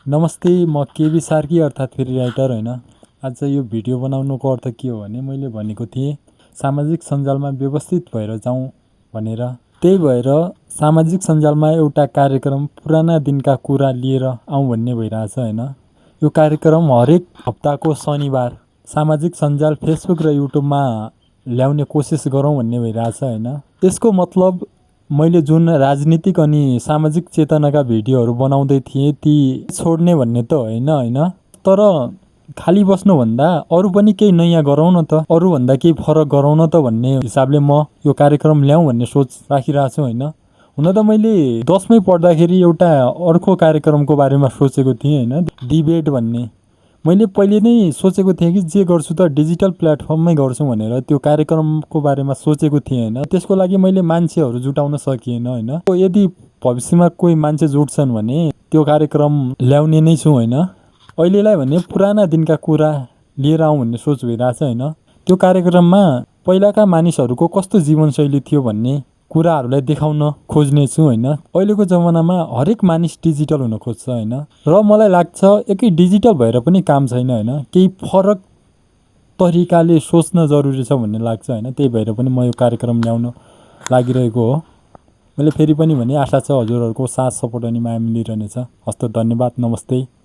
नमस्ते, म केबी सार्की अर्थात् फेरि राइटर होइन। आज यो भिडियो बनाउनुको अर्थ के हो भने मैले भनेको थिएँ सामाजिक सञ्जालमा व्यवस्थित भएर जाउँ भनेर। त्यही भएर सामाजिक सञ्जालमा एउटा कार्यक्रम पुराना दिनका कुरा लिएर आउँ भन्ने भइरहेछ होइन। यो कार्यक्रम हरेक हप्ताको शनिबार सामाजिक सञ्जाल फेसबुक र युट्युबमा ल्याउने कोसिस गरौँ भन्ने भइरहेछ होइन। यसको मतलब मैले जुन राजनीतिक अनि सामाजिक चेतनाका भिडियोहरू बनाउँदै थिएँ ती छोड्ने भन्ने त होइन। तर खाली बस्नुभन्दा अरू पनि केही नयाँ गरौँ न त, अरूभन्दा केही फरक गरौँ न त भन्ने हिसाबले म यो कार्यक्रम ल्याउँ भन्ने सोच राखिरहेको छु होइन। हुन त मैले 10मै पढ्दाखेरि एउटा अर्को कार्यक्रमको बारेमा सोचेको थिएँ होइन, डिबेट भन्ने। मैले पहिले नै सोचेको थिएँ कि जे गर्छु त डिजिटल प्लेटफर्ममै गर्छु भनेर त्यो कार्यक्रमको बारेमा सोचेको थिएँ होइन। त्यसको लागि मैले मान्छेहरू जुटाउन सकिएन होइन। यदि भविष्यमा कोही मान्छे जुट्छन् भने त्यो कार्यक्रम ल्याउने नै छु होइन। अहिलेलाई भने पुराना दिनका कुरा लिएर आउँ भन्ने सोच भइरहेछ होइन। त्यो कार्यक्रममा पहिलाका मानिसहरूको कस्तो जीवनशैली थियो भन्ने कुराहरूलाई देखाउन खोज्ने छु होइन। अहिलेको जमानामा हरेक मानिस डिजिटल हुन खोज्छ होइन। र मलाई लाग्छ एकै डिजिटल भएर पनि काम छैन होइन, केही फरक तरिकाले सोच्न जरुरी छ भन्ने लाग्छ होइन। त्यही भएर पनि म यो कार्यक्रम ल्याउन लागिरहेको हो। मैले फेरि पनि भने आशा छ हजुरहरूको साथ सपोर्ट अनि माया मिलिरहनेछ। हस्त, धन्यवाद, नमस्ते।